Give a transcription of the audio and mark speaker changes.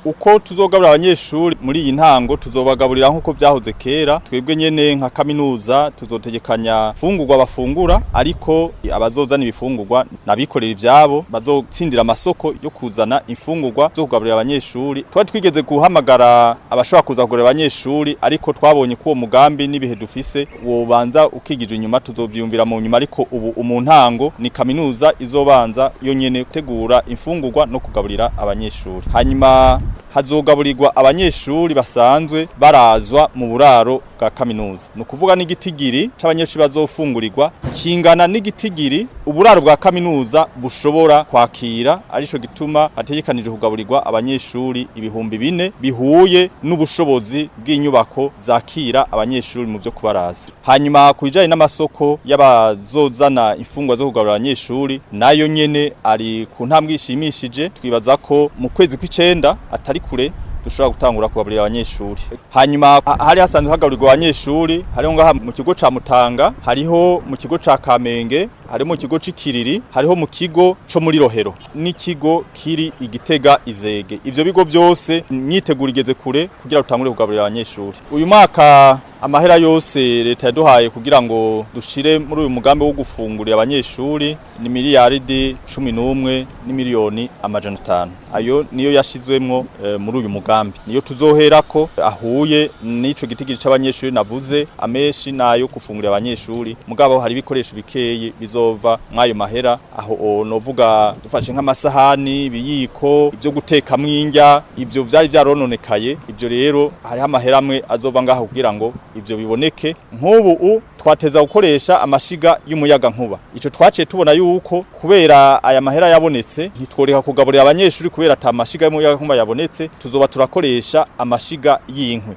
Speaker 1: Uko tuzogaburira abanyeshuri muri iyi ntango, tuzobagaburira nk'uko byahoze kera. Twebwe nyene nka kaminuza tuzotegekanya fungurwa bafungura, ariko abazozana ibifungurwa nabikorera ivyabo bazotsindira amasoko yo kuzana imfungurwa zo kugaburira abanyeshuri. Twari twigeze guhamagara abashobora kuza kugaburira abanyeshuri, ariko twabonye ko uwo mugambi n'ibihe dufise wobanza ukigijwe inyuma, tuzovyiyumvira mu nyuma. Ariko ubu mu ntango ni kaminuza izobanza yo nyene gutegura imfungurwa no kugaburira abanyeshuri. Hanyuma hazogaburirwa abanyeshuri basanzwe barazwa mu buraro bwa kaminuza. Ni ukuvuga n'igitigiri c'abanyeshuri bazofungurirwa kingana n'igitigiri uburaro bwa kaminuza bushobora kwakira, arico gituma hategekanijwe kugaburirwa abanyeshuri 4000, bihuye n'ubushobozi bw'inyubako zakira abanyeshuri mu vyo kubaraza. Hanyuma ku bijanye n'amasoko y'abazozana imfungwa zo kugaburira abanyeshuri, nayo nyene ari ku ntambwe ishimishije. Twibaza ko mu kwezi kw'icenda atari kure dushobora gutangura kugaburira abanyeshuri. Hanyuma hari hasanzwe hagaburirwa abanyeshuri, hariho ngaha mu kigo ca Mutanga, hariho mu kigo ca Kamenge, hariho mu kigo c'Ikiriri, hariho mu kigo co muri Rohero n'ikigo kiri Igitega Izege. Ivyo bigo byose imyiteguro igeze kure kugira dutangure kugaburira abanyeshuri. Uyu mwaka amahera yose leta yaduhaye kugira ngo dushire muri uyu mugambi wo gufungurira abanyeshuri ni 11 n'imiliyoni 500. Ayo niyo yashizwemwo muri uyu mugambi, niyo tuzoherako, ahuye n'ico gitigiri c'abanyeshuri navuze. Ameshi nayo gufungurira abanyeshuri, mugabo hari ibikoresho bikeyi bizova mwayo mahera. Aho novuga dufashe nk'amasahani, ibiyiko, ibyo gutekamwo indya, ivyo vyari vyarononekaye. Ivyo rero hariho amahera amwe azova ngaho kugira ngo ivyo biboneke. Nk'ubu twateza gukoresha amashiga y'umuyaga nkuba. Ico twaciye tubona yuko kubera aya mahera yabonetse ntitworeka kugaburira abanyeshuri kubera ata mashiga y'umuyaga nkuba yabonetse, tuzoba turakoresha amashiga y'inkwi.